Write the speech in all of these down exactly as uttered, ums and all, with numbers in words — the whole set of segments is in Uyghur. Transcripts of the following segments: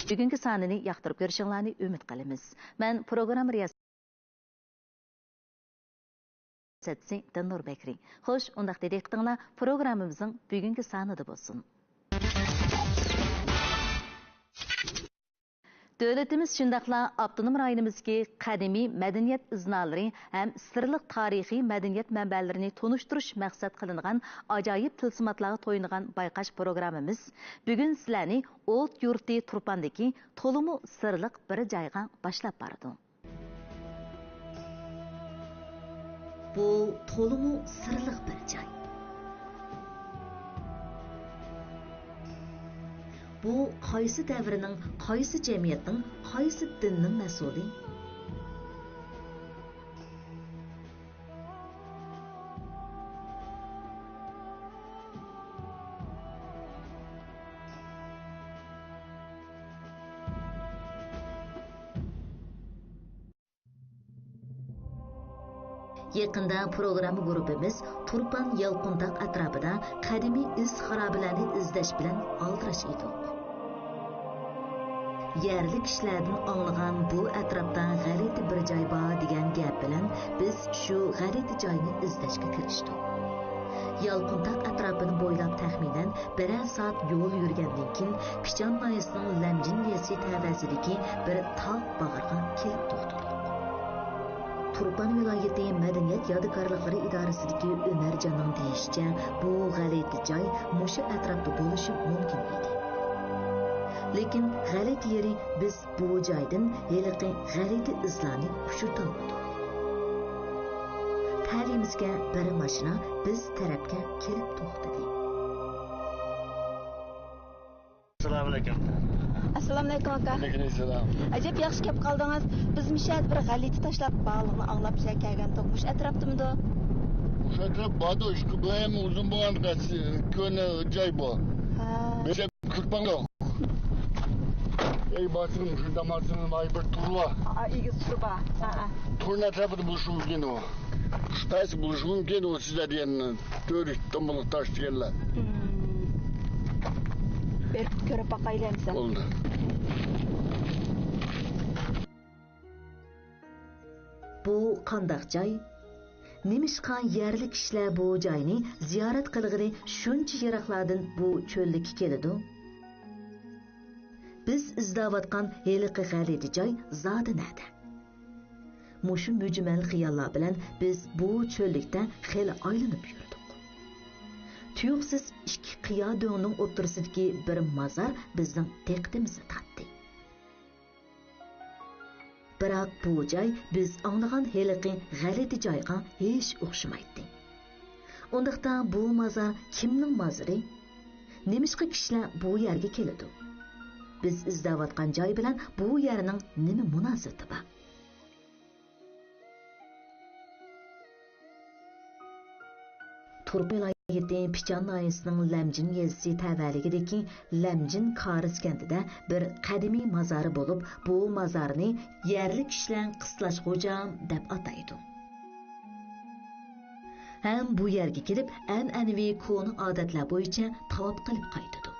بۈگۈنكى سانىنى ياقتۇرۇپ كۆرۈشۈڭلارنى ئۈمىد قىلىمىز. مەن پروگرامما رىياسەتچىسى دىلنۇر بەكرى. خوش، ئۇنداقتا دىققىتىڭلار پروگراممىمىزنىڭ بۈگۈنكى سانىدا بولسۇن. دۆلىتىمىز شۇنداقلا ئاپتونوم رايونىمىزدىكى قەدىمىي مەدەنىيەت ئىزنالىرى ھەم سىرلىق تارىخىي مەدەنىيەت مەنبەلىرىنى تونۇشتۇرۇش مەقسەت قىلىنغان ئاجايىپ تىلسىماتلارغا تويۇنغان بايقاش پروگراممىمىز بۈگۈن سىلەرنى ئوت يۇرتى تۇرپاندىكى تولىمۇ سىرلىق بىر جايغا باشلاپ بارىدۇ. بۇ تولىمۇ سىرلىق بىر جاي. بۇ قايسى دەۋرنىڭ، قايسى جەمئىيەتنىڭ، قايسى دىننىڭ مەھسۇلى؟ يېقىندا پروگرامما گۇرۇپپىمىز تۇرپان يالقۇنتاغ ئەتراپىدا قەدىمىي ئىز خارابىلەرنى ئىزدەش بىلەن ئالدىراش ئىدۇق. يەرلىك كىشىلەردىن ئاڭلىغان بۇ ئەتراپتا غەلىتە بىر جاي بار دېگەن گەپ بىلەن بىز شۇ غەلىتە جاينى ئىزدەشكە كىرىشتۇق. يالقۇنتاغ ئەتراپىنى بويلاپ تەخمىنەن بىرەر سائەت يول يۈرگەندىن كېيىن، پىچان ناھىيەسىنىڭ لەمجىن يېزىسى تەۋەسىدىكى بىر تاغ باغرىغا كېلىپ توختىدۇق. تۇرپان ۋىلايىتى مەدەنىيەت يادىكارلىقلىرى ئىدارىسىدىكى ئۆمەرجاننىڭ دېيىشىچە، بۇ غەلىتە جاي مۇشۇ ئەتراپتا بولۇشى مۇمكىن ئىدى. لېكىن غەلىتە يېرى، بىز بۇ جايدىن ھېلىقى غەلىتە ئىزلارنى ئۇچرىتالمىدۇق. تەلىيىمىزگە بىر ماشىنا بىز تەرەپكە كېلىپ توختىدى. ئەسسالامۇئەلەيكۇم. ئەسسالامۇئەلەيكۇم، ئاكا. ۋەئەلەيكۇم ئەسسالام. ئەجەب ياخشى كەپ قالدىڭىز. بىز مۇشۇ يەردە بىر غەلىتە تاشلاپ بارلىقىنى ئاڭلاپ سىلەر كەلگەنتۇق. مۇشۇ ئەتراپتىمىدۇ؟ مۇشۇ ئەتراپ باردا، ئىشقىلىپ بۇ ھەم ئۇزۇن بولغان كۆنە جاي بۇ. ھە. بىز كۆرۈپ باقمىدۇق. ئەي، باتۇرۇم، شۇ داماسىنىڭ ماي بىر تۇرۇۋا. ئا، ئېگىز تۇرۇبا. ھە، ھە. تۇرنا ئەتراپىدا بولۇشى مۇمكىن ئۇ. شۇ تايسا بولۇشى مۇمكىن ئۇ سىزلەر دېگەن تۆرە تومۇرلۇق تاش دېگەنلەر. ھىم. بېرىپ كۆرۈپ باقايلى ئەمسە. بولدى. بۇ قانداق جاي؟ نېمىشقا يەرلىك كىشىلەر بۇ جاينى زىيارەت قىلغىلى شۇنچە يىراقلاردىن بۇ چۆللۈككە كېلىدۇ؟ بىز ئىزدەۋاتقان ھېلىقى غەلىتە جاي زادى نەدە؟ مۇشۇ مۈجمەل خىياللار بىلەن بىز بۇ چۆللۈكتە خېلى ئايلىنىپ يۈردۇق. تۇيۇقسىز ئىككى قىيا دۆڭنىڭ ئوتتۇرىسىدىكى بىر مازار بىزنىڭ دىققىتىمىزنى تارتتى. بىراق بۇ جاي بىز ئاڭلىغان ھېلىقى غەلىتە جايغا ھېچ ئوخشىمايتتى. ئۇنداقتا بۇ مازار كىمنىڭ مازىرى؟ نېمىشقا كىشىلەر بۇ يەرگە كېلىدۇ؟ بىز ئىزدەۋاتقان جاي بىلەن بۇ يەرنىڭ نېمە مۇناسىۋىتى بار؟ تۇرپان ۋىلايىتى پىچان ناھىيەسىنىڭ لەمجىن يېزىسى تەۋەلىكىدىكى لەمجىن كارىز كەنتىدە بىر قەدىمىي مازار بولۇپ، بۇ مازارنى يەرلىك كىشىلەر قىسلاش غوجام دەپ ئاتايدۇ. ھەم بۇ يەرگە كېلىپ، ئەنئەنىۋى كونا ئادەتلەر بويىچە تاۋاپ قىلىپ قايتىدۇ.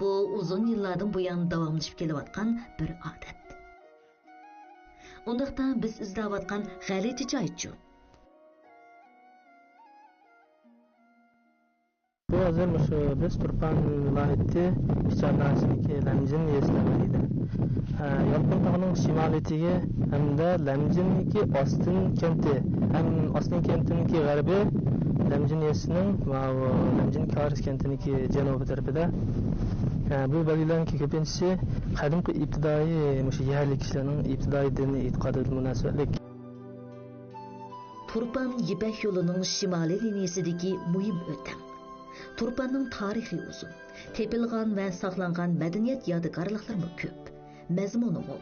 بۇ ئۇزۇن يىللاردىن بۇيان داۋاملىشىپ كېلىۋاتقان بىر ئادەت. ئۇنداقتا بىز ئىزدەۋاتقان غەلىتە جايچۇ؟ بۇ ھازىر مۇشۇ بىز تۇرپان ۋىلايىتى پىچان ناھىيەسىدىكى لەمجىن يېزىسىدە. ھە، يالقۇن تاغنىڭ شىمالىيىتىگە ھەمدە لەمجىننىڭكى ئاستىن كەنتى ھەم ئاستىن كەنتىنىڭكى غەربى، لەمجىن يېزىسىنىڭ ماۋۇ لەمجىن كارىز كەنتىنىڭكى جەنۇبىي تەرىپىدە. ھە، بۇ بەلگىلەرنىڭكى كۆپىنچىسى قەدىمكى ئىپتىدائىي، مۇشۇ يەرلىك كىشىلەرنىڭ ئىپتىدائىي دىنىي ئېتىقادى بىلەن مۇناسىۋەتلىك. تۇرپان يىپەك يولىنىڭ شىمالىي لىنىيەسىدىكى مۇھىم ئۆتەڭ. تۇرپاننىڭ تارىخى ئۇزۇن، تېپىلغان ۋە ساقلانغان مەدەنىيەت يادىكارلىقلىرىمۇ كۆپ، مەزمۇنى مول.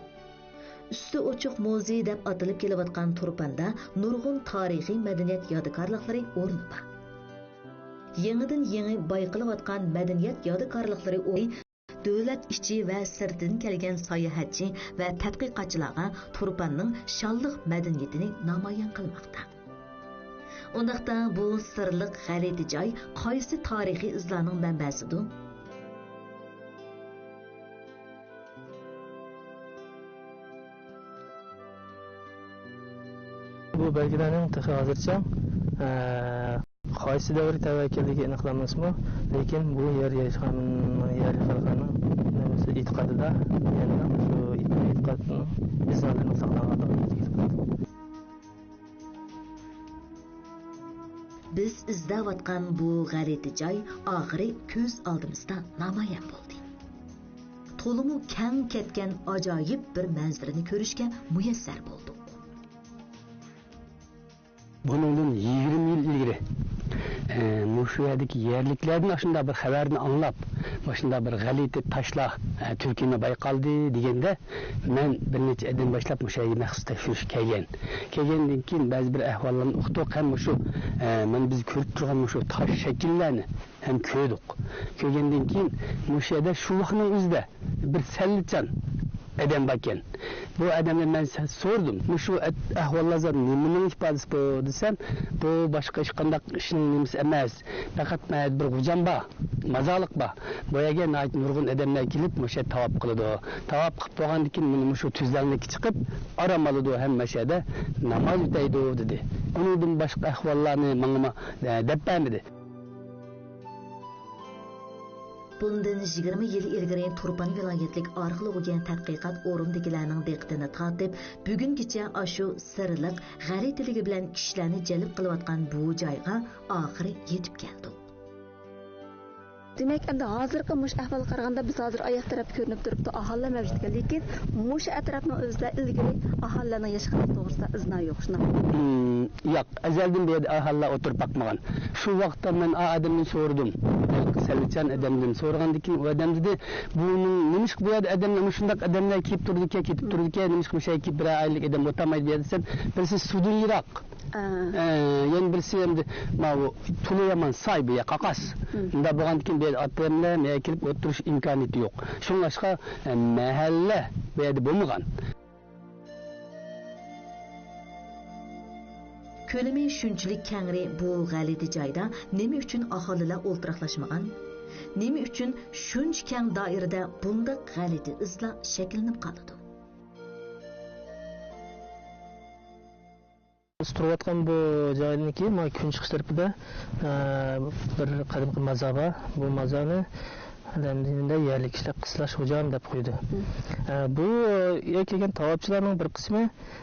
ئۈستى ئوچۇق مۇزېي دەپ ئاتىلىپ كېلىۋاتقان تۇرپاندا نۇرغۇن تارىخىي مەدەنىيەت يادىكارلىقلىرى ئورنى بار. يېڭىدىن يېڭى بايقىلىۋاتقان مەدەنىيەت يادىكارلىقلىرى ئورنى دۆلەت ئىچى ۋە سىرتىدىن كەلگەن ساياھەتچى ۋە تەتقىقاتچىلارغا تۇرپاننىڭ شانلىق مەدەنىيىتىنى نامايان قىلماقتا. ئۇنداقتا بۇ سىرلىق غەلىتە جاي قايسى تارىخىي ئىزلارنىڭ مەنبەسىدۇ؟ بۇ بەلگىلەرنىڭ تېخى ھازىرچە، ئە، قايسى دەۋرگە تەۋە ئىكەنلىكى ئېنىقلانمىسىمۇ، لېكىن بۇ يەر ياشىغان يەرلىك خەلقلەرنىڭ نېمىسى، ئېتىقادىدا، يەنى شۇ ئېتىقادنىڭ ئىزنالىرىنىڭ ساقلانغانلىقى كۆزگە كېلىپ تۇرىدۇ. بىز ئىزدەۋاتقان بۇ غەلىتە جاي ئاخىرى كۆز ئالدىمىزدا نامايان بولدى. تولىمۇ كەڭ كەتكەن ئاجايىپ بىر مەنزىرىنى كۆرۈشكە مۇيەسسەر بولدۇق. بۇنىڭدىن يىگىرمە يىل ئىلگىرى، ئە، مۇشۇ يەردىكى يەرلىكلەردىن ئاشۇنداق بىر خەۋەرنى ئاڭلاپ، مۇشۇنداق بىر غەلىتە تاشلار، ئە، تۈركىيەنى بايقالدى دېگەندە، مەن بىر نەچچە ئادەم باشلاپ مۇشۇ يەرگە مەخسۇس تەكشۈرۈشكە كەلگەن. كەلگەندىن كېيىن بەزى بىر ئەھۋاللارنى ئۇقتۇق ھەم مۇشۇ، ئە، مانا بىز كۆرۈپ تۇرغان مۇشۇ تاش شەكىللەرنى ھەم كۆردۇق. كۆرگەندىن كېيىن مۇشۇ يەردە شۇ ۋاقىتنىڭ ئۆزىدە بىر سەللىچان ئادەم باركەن. بۇ ئادەمدىن مەن سە-، سورىدىم، مۇشۇ ئەت-، ئەھۋاللار زادى نېمىنىڭ ئىپادىسى بۇ دېسەم، بۇ باشقا ھېچقانداق ئىشنىڭ نېمىسى ئەمەس. پەقەت مانا بىر غوجام بار، مازارلىق بار. بۇ يەرگە ناھايىتى نۇرغۇن ئادەملەر كېلىپ مۇشۇ يەردە تاۋاپ قىلىدۇ. تاۋاپ قىلىپ بولغاندىن كېيىن مانا مۇشۇ تۈزلەڭلىككە چىقىپ ئارام ئالىدۇ ھەم مۇشۇ يەردە ناماز ئۆتەيدۇ دېدى. ئۇنىڭدىن باشقا ئەھۋاللارنى ماڭىمۇ، ئە، دەپ بەرمىدى. بۇندىن يىگىرمە يىل ئىلگىرى تۇرپان ۋىلايەتلىك ئارخېئولوگىيە تەتقىقات ئورنىدىكىلەرنىڭ دىققىتىنى تارتىپ، بۈگۈنگىچە ئاشۇ سىرلىق غەلىتىلىكى بىلەن كىشىلەرنى جەلپ قىلىۋاتقان بۇ جايغا ئاخىرى يېتىپ كەلدۇق. دېمەك، ئەمدى ھازىرقى مۇشۇ ئەھۋالغا قارىغاندا، بىز ھازىر ئاياق تەرەپتە كۆرۈنۈپ تۇرۇپتۇ، ئاھالىلەر مەۋجۇت ئىكەن، لېكىن مۇشۇ ئەتراپنىڭ ئۆزىدە ئىلگىرى ئاھالىلەرنىڭ ياشىغانلىقى توغرىسىدا ئىزنا يوق، شۇنداقمۇ؟ مم، ياق، ئەزەلدىن بۇ يەردە ئاھالىلەر ئولتۇرۇپ باقمىغان. شۇ ۋاقىتتا مەن ئا ئادەمدىن سورىدىم، ھېلىقى سەللىچان ئادەمدىن سورىغاندىن كېيىن، ئۇ ئادەم دېدى، بۇنىڭ نېمىشقا بۇ يەردە ئادەملەر، مۇشۇنداق ئادەملەر كېلىپ تۇرىدىكەن، كېتىپ تۇرىدىكەن، نېمىشقا مۇشۇ يەرگە كېلىپ بىرەر ئائىلىلىك ئادەم ئولتۇرمايدۇ بۇ يەردە دېسەم، بىرسى سۇدىن يىراق. ئە، يەنە بىرسى ئەمدى ماۋۇ تولا يامان ساي بۇ يەر، قاقاس. مۇنداق بولغاندىكىن بۇ يەردە ئادەملەر مەيەر كېلىپ ئولتۇرۇش ئىمكانىيىتى يوق. شۇڭلاشقا، ئە، مەھەللە بۇ يەردە بولمىغان. كۆلىمى شۇنچىلىك كەڭرى بۇ غەلىتە جايدا نېمە ئۈچۈن ئاھالىلەر ئولتۇراقلاشمىغان؟ نېمە ئۈچۈن شۇنچە كەڭ دائىرىدە بۇنداق غەلىتە ئىزلار شەكىللىنىپ قالىدۇ؟ بىز تۇرۇۋاتقان بۇ جاينىڭكى مانا كۈنچىقىش تەرىپىدە، ئە، بىر قەدىمكى مازار بار. بۇ مازارنى ھەمدە يەرلىك كىشىلەر قىسلاش غوجام دەپ قويىدۇ. ئە، بۇ يەرگە كەلگەن تاۋاپچىلارنىڭ بىر قىسمى،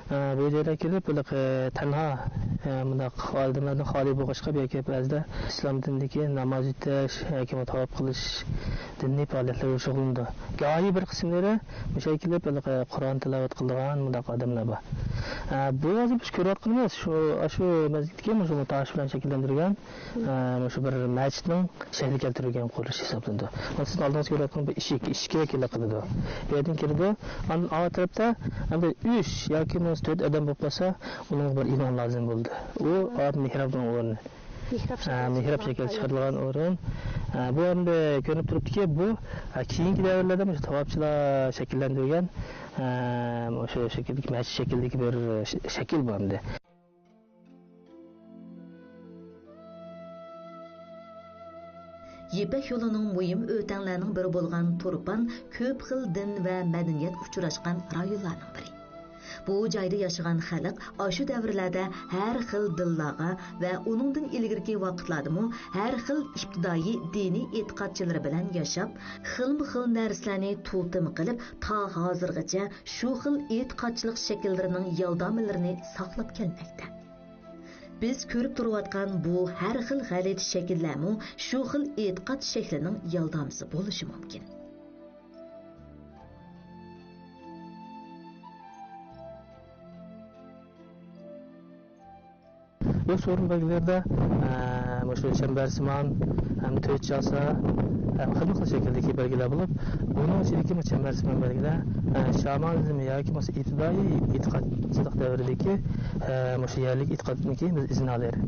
ئە، بۇ جايلارغا كېلىپ، بۇنداق، ئە، تەنھا، ئە، مۇنداق ئادەملەردىن خالىي بولغاچقا، بۇ يەرگە كەلىپ بەزىدە ئىسلام دىنىدىكى ناماز ئۆتەش ياكى تاۋاپ قىلىش دىنىي پائالىيەتلەر بىلەن شۇغۇللىنىدۇ. گاھى بىر قىسىملىرى مۇشۇ يەرگە كېلىپ، ھېلىقى قۇرئان تىلاۋەت قىلىدىغان مۇنداق ئادەملەر بار. ئە، بۇ ھازىر بىز كۆرۈۋاتقىنىمىز شۇ، شۇ مەسچىتتىكى مۇشۇ تاش بىلەن شەكىللەندۈرگەن، ئە، مۇشۇ بىر مەسچىتنىڭ شەكلى كەلتۈرۈلگەن قۇرۇلۇش ھېسابلىنىدۇ. مانا سىزنىڭ ئالدىڭىزدا كۆرۈۋاتقان بۇ ئىشىك، ئىشىككە ۋەكىللىك قىلىدۇ. بۇ يەردىن كىرىدۇ. ئاندىن ئا تەرەپتە ئەمدى ئۈچ ياكى بولمىسا تۆت ئادەم بولۇپ قالسا، ئۇنىڭغا بىر ئىمام لازىم بولىدۇ. ئۇ ئا مېھرابنىڭ ئورنى. مېھراب ئە، شەكىل مېھراب شەكىل چىقىرىدىغان ئورۇن. ئە، بۇ ئەمدى كۆرۈنۈپ تۇرۇپتۇكى، بۇ، ئە، كېيىنكى دەۋرلەردە مۇشۇ تاۋاپچىلار شەكىللەندۈرگەن، ئە، مۇشۇ شەكىلدىكى، مەسچىت شەكلىدىكى بىر ش-، شەكىل بۇ ئەمدى. يىپەك يولىنىڭ مۇھىم ئۆتەڭلەرنىڭ بىرى بولغان تۇرپان كۆپ خىل دىن ۋە مەدەنىيەت ئۇچراشقان رايونلارنىڭ بىرى. بۇ جايدا ياشىغان خەلق ئاشۇ دەۋرلەردە ھەر خىل دىنلارغا ۋە ئۇنىڭدىن ئىلگىرىكى ۋاقىتلاردىمۇ ھەر خىل ئىپتىدائىي دىنىي ئېتىقادچىلىرى بىلەن ياشاپ، خىلمۇ خىل نەرسىلەرنى توتېم قىلىپ، تا ھازىرغىچە شۇ خىل ئېتىقادچىلىق شەكىللىرىنىڭ يالدامىلىرىنى ساقلاپ كەلمەكتە. بىز كۆرۈپ تۇرۇۋاتقان بۇ ھەر خىل غەلىتە شەكىللەرمۇ شۇ خىل ئېتىقاد شەكلىنىڭ يالدامىسى بولۇشى مۇمكىن. بۇ سورۇن بەلگىلىرىدە، ئە، مۇشۇ چەمبەرسىمان ھەم تۆت چاسا ھەم خىلمۇ خىل شەكىلدىكى بەلگىلەر بولۇپ، بۇنىڭ ئىچىدىكى بۇ چەمبەرسىمان بەلگىلەر، ئە، شامانىزم ياكى بولمىسا ئىپتىدائىي ئېتىقادچىلىق دەۋرىدىكى، ئە، مۇشۇ يەرلىك ئېتىقادنىڭكى بىز ئىزنالىرى.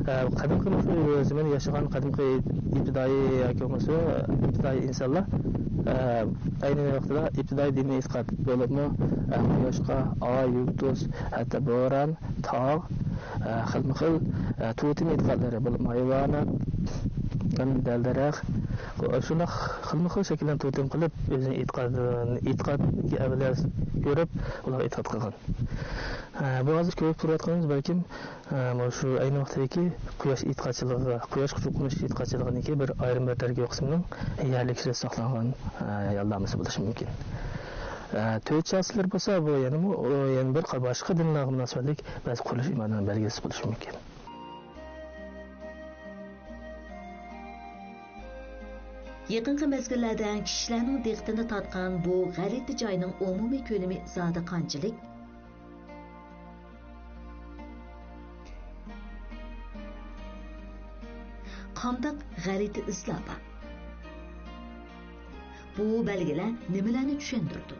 ئە، قەدىمكى مۇشۇ زېمىندا ياشىغان قەدىمكى ئىپتىدائىي ياكى بولمىسا ئىپتىدائىي ئىنسانلار، ئە، ئەينى ۋاقتىدا ئىپتىدائىي دىنىي ئېتىقاد بولۇپمۇ، ئە، قۇياشقا، ئاي، يۇلتۇز، ھەتتا بوران، تاغ، ئە، خىلمۇ خىل، ئە، توتېم ئېتىقادلىرى بولۇپمۇ ھايۋانات، دەل-دەرەخ، شۇنداق خىلمۇ خىل شەكىلدە توتېم قىلىپ، ئۆزىنىڭ ئېتىقادىنى، ئېتىقادىگە ئەۋلىيا كۆرۈپ، ئۇلارغا ئېتىقاد قىلغان. ھە، بۇ ھازىر كۆرۈپ تۇرۇۋاتقىنىمىز بەلكىم، ھە، مانا شۇ ئەينى ۋاقىتتىكى قۇياش ئېتىقادچىلىقىغا، قۇياشقا چوقۇنۇش ئېتىقادچىلىقىنىڭكى بىر ئايرىم بىر تەركىبىي قىسمىنىڭ يەرلىك كۈچىدە ساقلانغان، ھە، ياللانمىسى بولۇشى مۇمكىن. ھە، تۆت شاسىلىرى بولسا، بۇ يەنىمۇ، ئۇ يەنە بىر باشقا دىنلارغا مۇناسىۋەتلىك بەزى قۇرۇلۇش ئىمارىتىنىڭ بەلگىسى بولۇشى مۇمكىن. يېقىنقى مەزگىللەردە كىشىلەرنىڭ دىققىتىنى تارتقان بۇ غەلىتە جاينىڭ ئومۇمىي كۆلىمى زادى قانچىلىك؟ قانداق غەلىتە ئىزلار بار؟ بۇ بەلگىلەر نېمىلەرنى چۈشەندۈرىدۇ؟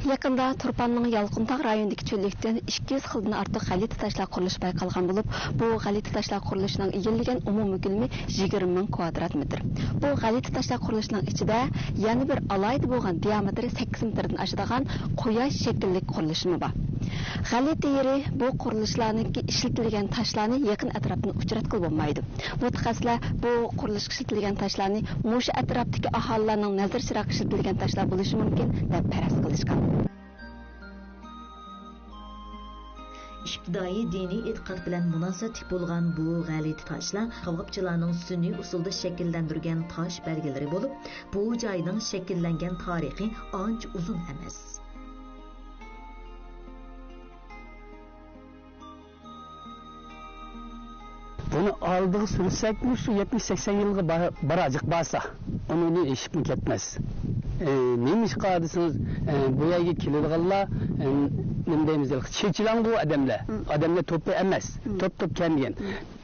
يېقىندا تۇرپاننىڭ يالقۇنتاغ رايونىدىكى چۆللۈكتىن ئىككى يۈز خىلدىن ئارتۇق غەلىتە تاشلار قۇرۇلۇشى بايقالغان بولۇپ، بۇ غەلىتە تاشلار قۇرۇلۇشىنىڭ يىللىگەن ئومۇمىي كۆلىمى يىگىرمە مىڭ كۋادرات مېتىر. بۇ غەلىتە تاشلار قۇرۇلۇشىنىڭ ئىچىدە يەنە بىر ئالاھىدە بولغان دىيامېتىرى سەككىز مېتىردىن ئاشىدىغان قۇياش شەكىللىك قۇرۇلۇشىمۇ بار. غەلىتە يېرى بۇ قۇرۇلۇشلارنىڭكى ئىشلىتىلگەن تاشلارنى يېقىن ئەتراپتىن ئۇچراتقىلى بولمايدۇ. مۇتەخەسسىسلەر بۇ قۇرۇلۇشقا ئىشلىتىلگەن تاشلارنى مۇشۇ ئەتراپتىكى ئاھالىلەرنىڭ نەزىر چىراغىغا ئىشلىتىلگەن تاشلار بولۇشى مۇمكىن، دەپ پەرەز قىلىشقان. ئىپتىدائىي دىنىي ئېتىقاد بىلەن مۇناسىۋەتلىك بولغان بۇ غەلىتە تاشلار قاۋاقچىلارنىڭ سۈنئىي ئۇسۇلدا شەكىللەندۈرگەن تاش بەلگىلىرى بولۇپ، بۇ جاينىڭ شەكىللەنگەن تارىخى ئانچە ئۇزۇن ئەمەس. بۇنى ئالدىغا سۈرسەكمۇ، شۇ يەتمىش سەكسەن يىلغا با-، باراجىق بارسا، ئۇنىڭدىن ئېشىپمۇ كەتمەس. ئى، نېمىشقا دېسىڭىز، ئى، بۇ يەرگە كېلىدىغانلار، ئى، نېمە دەيمىز، چېچىلاڭغۇ ئادەملەر. ئادەملەر توپى ئەمەس، توپ-توپ كەلمىگەن.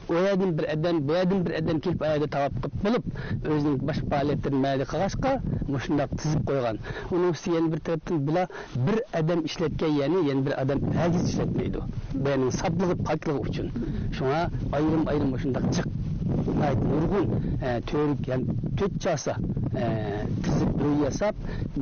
ئۇ يەردىن بىر ئادەم، بۇ يەردىن بىر ئادەم كېلىپ، ئۇ يەردە تاۋاپ قىلىپ بولۇپ، ئۆزىنىڭ باشقا پائالىيەتلىرىنى مەيدە قىلغاچقا، مۇشۇنداق تىزىپ قويغان. ئۇنىڭ ئۈستىگە يەنە بىر تەرەپتىن بۇلار بىر ئادەم ئىشلەتكەن يەرنى يەنە بىر ئادەم ھەرگىز ئىشلەتمەيدۇ. بۇ يەرنىڭ ساپلىقى، پاكلىقى ئۈچۈن. شۇڭا ئايرىم-ئايرىم مۇشۇنداق جىق، ناھايىتى نۇرغۇن، ئە، تۈۋرۈك ھەم تۆت چاسا، ئە، تىزىپ، ئۆي ياساپ،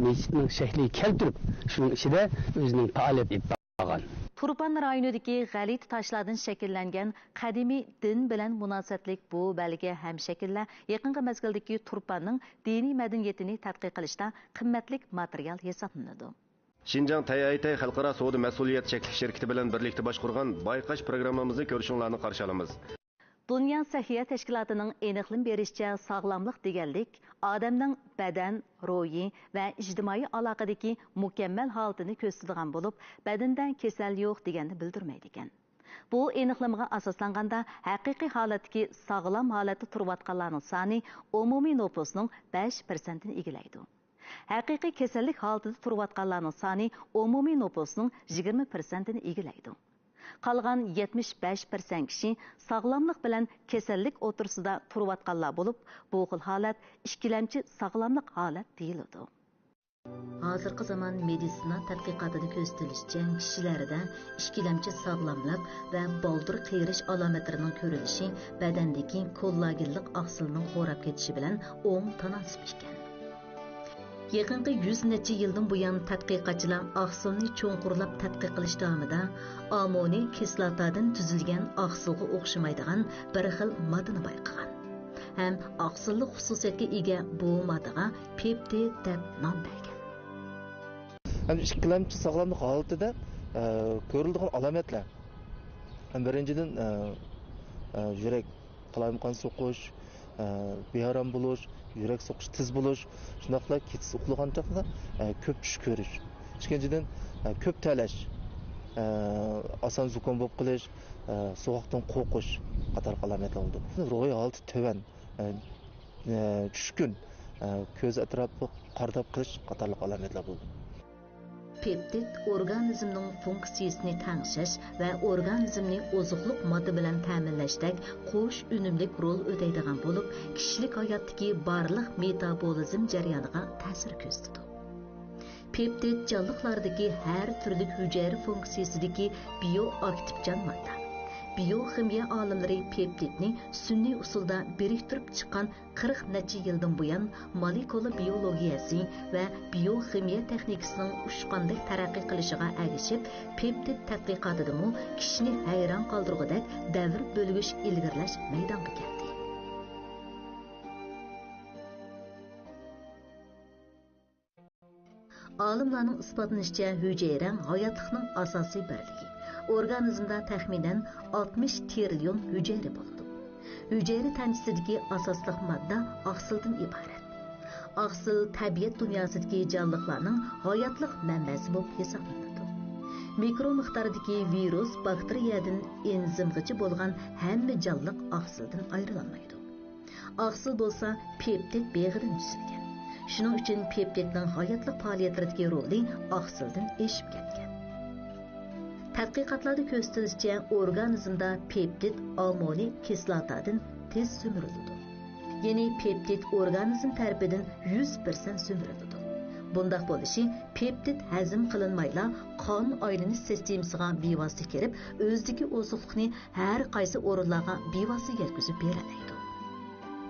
مەسچىتنىڭ شەكلىگە كەلتۈرۈپ، شۇنىڭ ئىچىدە ئۆزىنىڭ پائالىيەت ئېلىپ بارغان. تۇرپان رايونىدىكى غەلىتە تاشلاردىن شەكىللەنگەن قەدىمىي دىن بىلەن مۇناسىۋەتلىك بۇ بەلگە ھەم شەكىللەر يېقىنقى مەزگىلدىكى تۇرپاننىڭ دىنىي مەدەنىيىتىنى تەتقىق قىلىشتا قىممەتلىك ماتېرىيال ھېسابلىنىدۇ. شىنجاڭ تەيئەيتەي خەلقئارا سودا مەسئۇلىيەت چەكلىك شىركىتى بىلەن بىرلىكتە باشقۇرغان بايقاش پروگراممىمىزنى كۆرۈشۈڭلارنى قارشى ئالىمىز. دۇنيا سەھىيە تەشكىلاتىنىڭ ئېنىقلىما بېرىشىچە، ساغلاملىق دېگەنلىك ئادەمنىڭ بەدەن، روھىي ۋە ئىجتىمائىي ئالاقىدىكى مۇكەممەل ھالىتىنى كۆرسىتىدىغان بولۇپ، بەدىنىدە كېسەل يوق دېگەننى بىلدۈرمەيدىكەن. بۇ ئېنىقلىمىغا ئاساسلانغاندا، ھەقىقىي ھالەتتىكى ساغلام ھالەتتە تۇرۇۋاتقانلارنىڭ سانى ئومۇمىي نوپۇسنىڭ بەش پىرسەنتىنى ئىگىلەيدۇ. ھەقىقىي كېسەللىك ھالىتىدە تۇرۇۋاتقانلارنىڭ سانى ئومۇمىي نوپۇسنىڭ يىگىرمە پىرسەنتىنى ئىگىلەيدۇ. قالغان يەتمىش بەش پىرسەنت كىشى ساغلاملىق بىلەن كېسەللىك ئوتتۇرىسىدا تۇرۇۋاتقانلار بولۇپ، بۇ خىل ھالەت ئىككىلەمچى ساغلاملىق ھالەت دېيىلىدۇ. ھازىرقى زامان مېدىتسىنا تەتقىقاتىدا كۆرسىتىلىشىچە، كىشىلەردە ئىككىلەمچى ساغلاملىق ۋە بالدۇر قېرىش ئالامەتلىرىنىڭ كۆرۈلۈشى بەدەندىكى كوللاگېنلىق ئاقسىلنىڭ خوراپ كېتىشى بىلەن ئوڭ تاناسىپ ئىكەن. يېقىنقى يۈز نەچچە يىلدىن بۇيان، تەتقىقاتچىلار ئاقسىلنى چوڭقۇرلاپ تەتقىق قىلىش داۋامىدا ئامونىي كىسلاتادىن تۈزۈلگەن ئاقسىلغا ئوخشىمايدىغان بىر خىل ماددىنى بايقىغان ھەم ئاقسىللىق خۇسۇسىيەتكە ئىگە بۇ ماددىغا پېپتىد دەپ نام بەرگەن. ھەم ئىككىلەمچى ساغلاملىق ھالىتىدە، ئە، كۆرۈلىدىغان ئالامەتلەر. ھەم بىرىنچىدىن، ئە، ئە، يۈرەك قالايمىقان سوقۇش، ئە، بىئارام بولۇش، يۈرەك سوقۇش تېز بولۇش، شۇنداقلا كېچىسى ئۇخلىغان چاغدا، ئە، كۆپ چۈش كۆرۈش. ئىككىنچىدىن، ئە، كۆپ تەرلەش، ئە، ئاسان زۇكام بولۇپ قېلىش، ئە، سوغۇقتىن قورقۇش قاتارلىق ئالامەتلەر بولىدۇ. روھىي ھالىتى تۆۋەن، ئە، ئە، چۈشكۈن، ئە، كۆز ئەتراپىغا قارىداپ قېلىش قاتارلىق ئالامەتلەر بولىدۇ. پېپتىد ئورگانىزمنىڭ فۇنكسىيىسىنى تەڭشەش ۋە ئورگانىزمنى ئوزۇقلۇق ماددا بىلەن تەمىنلەشتەك قوش ئۈنۈملۈك رول ئۆتەيدىغان بولۇپ، كىشىلىك ھاياتتىكى بارلىق مېتابولىزم جەريانىغا تەسىر كۆرسىتىدۇ. پېپتىد جانلىقلاردىكى ھەر تۈرلۈك ھۈجەيرە فۇنكسىيىسىدىكى بىيوئاكتىپچان ماددا. بىيوخىمىيە ئالىملىرى پېپتىدنى سۈنئىي ئۇسۇلدا بىرىكتۈرۈپ چىققان قىرىق نەچچە يىلدىن بۇيان، مولېكۇلا بىيولوگىيەسى ۋە بىيوخىمىيە تېخنىكىسىنىڭ ئۇچقاندەك تەرەققىي قىلىشىغا ئەگىشىپ، پېپتىد تەتقىقاتىدىمۇ كىشىنى ھەيران قالدۇرغۇدەك دەۋر بۆلگۈچ ئىلگىرىلەش مەيدانغا كەلدى. ئالىملارنىڭ ئىسپاتلىشىچە، ھۈجەيرە ھاياتلىقنىڭ ئاساسىي بىرلىكى. ئورگانىزمدا تەخمىنەن ئاتمىش تىرىليون ھۈجەيرە بولىدۇ. ھۈجەيرە تەنچىسىدىكى ئاساسلىق ماددا ئاقسىلدىن ئىبارەت. ئاقسىل تەبىئەت دۇنياسىدىكى جانلىقلارنىڭ ھاياتلىق مەنبەسى بولۇپ ھېسابلىنىدۇ. مىكرو مىقداردىكى ۋىرۇس، باكتېرىيەدىن ئېنزىمغىچە بولغان ھەممە جانلىق ئاقسىلدىن ئايرىلالمايدۇ. ئاقسىل بولسا پېپتىد بېغىدىن تۈزۈلگەن. شۇنىڭ ئۈچۈن پېپتىدنىڭ ھاياتلىق پائالىيەتلىرىدىكى رولى ئاقسىلدىن ئېشىپ كەتكەن. تەتقىقاتلاردا كۆرسىتىلىشىچە، ئورگانىزمدا پېپتىد ئامىنو كىسلاتادىن تېز سۈمۈرۈلىدۇ. يەنى پېپتىد ئورگانىزم تەرىپىدىن يۈز پىرسەنت سۈمۈرۈلىدۇ. بۇنداق بولۇشى پېپتىد ھەزىم قىلىنمايلا قان ئايلىنىش سىستېمىسىغا بىۋاسىتە كىرىپ، ئۆزىدىكى ئوزۇقلۇقنى ھەر قايسى ئورۇنلارغا بىۋاسىتە يەتكۈزۈپ بېرەلەيدۇ.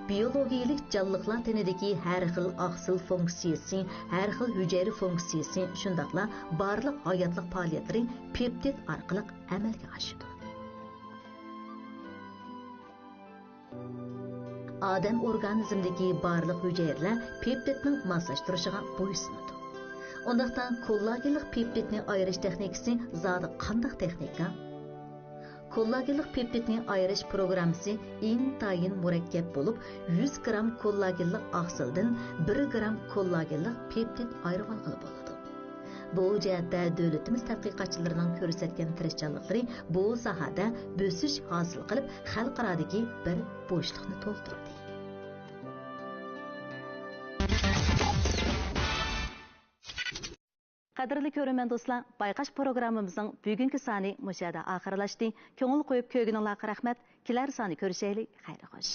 بىيولوگىيىلىك جانلىقلار تېنىدىكى ھەر خىل ئاقسىل فۇنكسىيىسى، ھەر خىل ھۈجەيرە فۇنكسىيىسى، شۇنداقلا بارلىق ھاياتلىق پائالىيەتلىرى پېپتىد ئارقىلىق ئەمەلگە ئاشىدۇ. ئادەم ئورگانىزمىدىكى بارلىق ھۈجەيرىلەر پېپتىدنىڭ ماسلاشتۇرۇشىغا بويسۇنىدۇ. ئۇنداقتا كوللاگېنلىق پېپتىدنى ئايرىش تېخنىكىسى زادى قانداق تېخنىكا؟ كوللاگېنلىق پېپتىدنى ئايرىش پروگراممىسى ئىنتايىن مۇرەككەپ بولۇپ، يۈز گرام كوللاگېنلىق ئاقسىلدىن بىر گرام كوللاگېنلىق پېپتىد ئايرىۋالغىلى بولىدۇ. بۇ جەھەتتە دۆلىتىمىز تەتقىقاتچىلىرىنىڭ كۆرسەتكەن تىرىشچانلىقلىرى بۇ ساھەدە بۆسۈش ھاسىل قىلىپ، خەلقئارادىكى بىر بوشلۇقنى تولدۇردى. قەدىرلىك كۆرۈرمەن دوستلار، بايقاش پروگراممىمىزنىڭ بۈگۈنكى سانى مۇشۇ يەردە ئاخىرلاشتى. كۆڭۈل قويۇپ كۆرگىنىڭلارغا رەھمەت. كېلەر سانى كۆرۈشەيلى. خەير خوش.